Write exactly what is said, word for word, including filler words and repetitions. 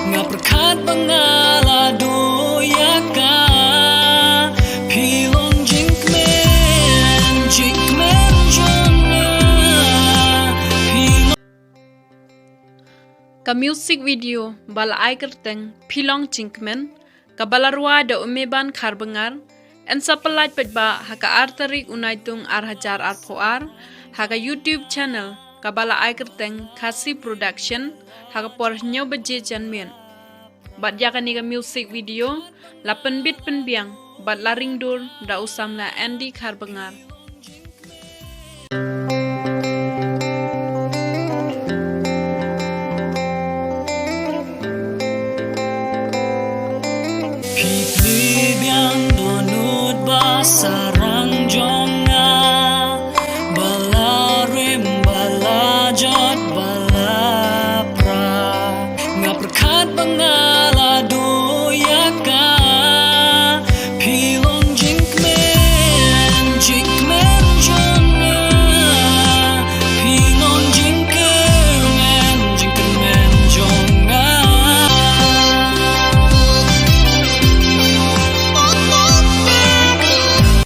Nga pyrkhat ba nga la duh ïa ka. Phi long jingkmen, jingkmen jong nga. Phi long Ka music video ba la ai kyrteng Phi long jingkmen, kaba la rwai da u Meban Kharbngar, yn sa pyllait paidbah ha ka ar tarik u Naitung ar hajar arphew ar ha ka YouTube channel kaba la ai kyrteng Khasi Production ha ka por hynñiew baje janmiet. Bad ïa kane ka music video la pynbit pynbiang bad la ringdur da u samla Andy Kharbngar. Phi plie biang dohnud ba sarang jong nga, ba la rim, ba la jot, ba la pra. Nga pyrkhat ba nga